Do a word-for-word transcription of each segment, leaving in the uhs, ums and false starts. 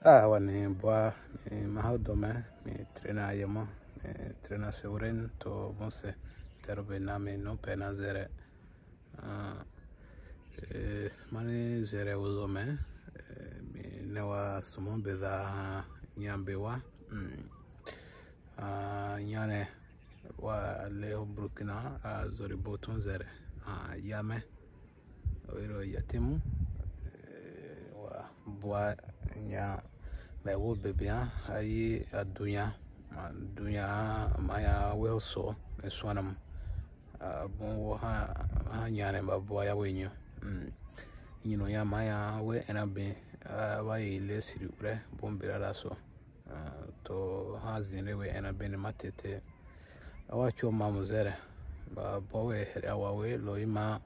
Ah, wani bwa, mi ma ho do mɛ, mi trena yemo, mi trena se wuren to bun se, tɛro be na mi nu pɛ na zɛrɛ. Ah, eh, mani zɛrɛ wozomɛ, eh, mi nɛ wa sumu beza ɲan be wa. Mm. Ah, ɲanɛ wa le ho Burkina, ah, zori botun zɛrɛ. Ah, yamɛ. Oyi ro yatimu, eh, wa bwa ɲa mɛ wo bebian, ayi a duɲa, a duɲa ma ya we ho so, e suana mu. A bun wo ha, ha ɲanɛ ba bwa ya we ɲu. Mm. Ɲinu ya ma ya we ɛna bin, a ba yi le siri urɛ, bun bira la so. Ah, to ha zinre we ɛna bin ma tete. A wa cho ma mu zɛrɛ. Ba bwa we here a wa we lo i ma,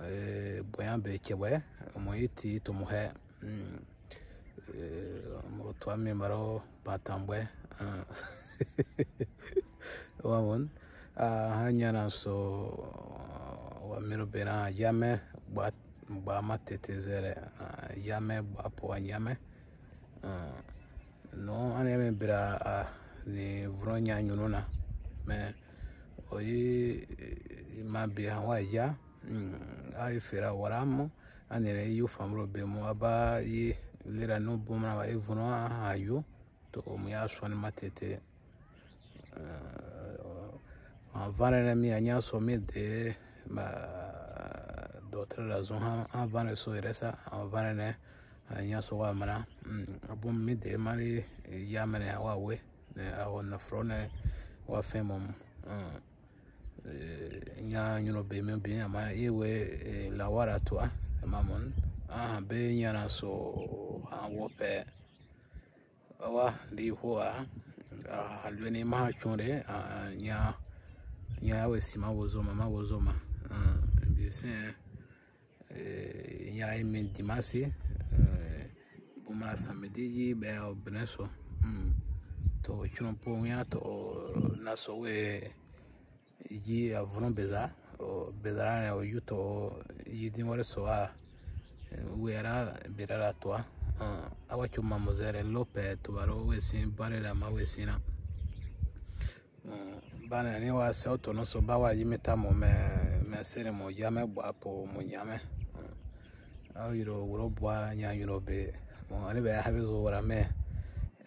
eh, boyan be che we, mo iti to mo he. Mm. Eh, mo to mi maro pa tambwe. Ah. Wa mon. Ah, ha ɲana so, wa miro bena yamɛ bwa, bwa ma tete zɛrɛ. Ah, yamɛ bwa po wa ɲamɛ. Ah, no, ani yamɛ bira, ah, ni vro ɲa ɲunu na. Mɛ oyi, eh, ma be ha wa ya. Mm, a yi fera wara mo. Ani ne yu famro be mo. A ba yi lera no bumra wa yi vro a ha yu. To mu ya suani ma tete. Eh, an vanɛ nɛ mi a ɲa so mi de ma dɔtɛrɛ la zun han, an vanɛ so yɛrɛ sa, an vanɛ nɛ a ɲa so wa mana. Mm, a bun mi de mari ya mɛnɛ a wa we, nɛ a ho na fro nɛ wa fɛn mo mu. Mm. Eh, ɲa ɲunu be mi bi a ma i we, eh, la wara tua, a ma mun. Ah, be ɲana so han wo pɛ. Awa, li ho a, a, lueni ma chunre, a, ɲa, ɲa we sima wozoma, ma wozoma. A, bi se, eh, ɲa imi dimanche, eh, buma samedi yi be o beneso. Mm. To chun po ɲa to na so we, yi a vunu beza, o beza ra nɛ o yu to yi din wari so a, eh, wera bera ra tua. Ah, a wa chuma mo zɛrɛ lopɛ to baro we sin bare ra ma we sin na. Mm, bana ni wa se o to no so ba wa yi mi ta mo mɛ, mɛ sere mo ya mɛ bwa po mo ɲa mɛ. Mm. A yiro wuro bwa ɲa yiro be. Mo ani be a have zo wara mɛ.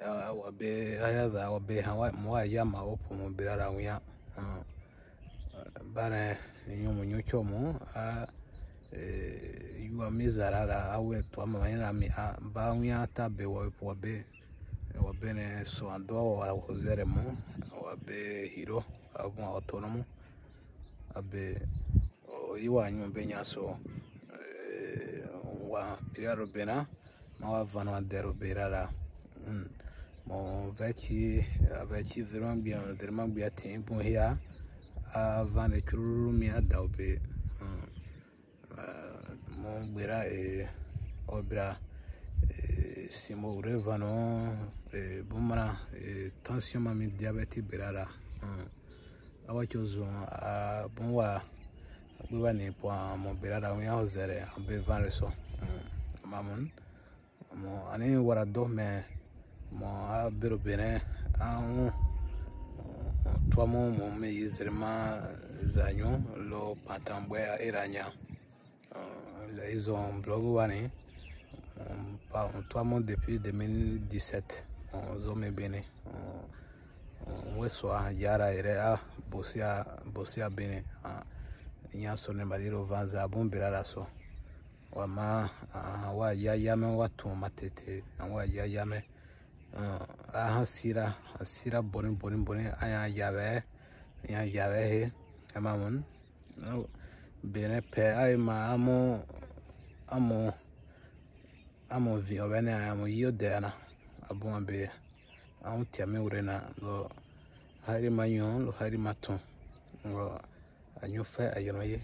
A, a wa be, a ya za wa be ha wa, mo wa ya ma o po mo bera ra ɲa. Ah. Bana ni ɲumu ɲu chomu, a, eh, yua mi zara ra, a we to ama ni na mi a, ba ɲa ta be wa po be, wa be ne so an do wa ho zɛrɛ mu, wa be hiro, a bun a otonomu, a be, o, i wa ɲu be ɲa so, eh, wa pira ro bena, ma wa vanu a dɛro bera ra. Mm. Mo vɛchi, a vɛchi verima gbia, verima gbia tin bun hia, a vande chururu mi a dao be. Mm. Ah, mo gbera, eh, o bira, eh, simo ure vanu, eh, bumana, eh, tension ma mi diabète bera ra. Mm. A wa cho zun, a bun wa, gbe wa ni po mo bera ra, wi a ho zɛrɛ, a be vande so. Mm. Ma mun. Mo ani wara do mɛ, mo a bero benɛ, a un, tua mo, mo mi yi zerema zanyu lo pantan bwɛ a era ɲa. Eh, ils ont bloqué wani, on pa-, on tua mo depuis deux mille dix-sept, on zo mi bini, on, on we so a yara yɛrɛ a bosi a, bosi a bini, a ɲa so ne bari ro vanza bun bira ra so. Wa ma, a, wa ya ya mɛ wa tun ma tete, a wa ya ya mɛ. A, a han sira, a sira boni, boni, boni, a ya ya vɛ, a ya ya vɛ he, ɛ ma mun. Benɛ pɛ, a yi ma, a mo, a mo, a mo vi o bɛ ne, a mo yi o dɛ ana, a bun a be, a mo tia mi wure na, lo hari ma ɲu, lo hari ma tun, lo a ɲu fɛ a yɔnɔ ye.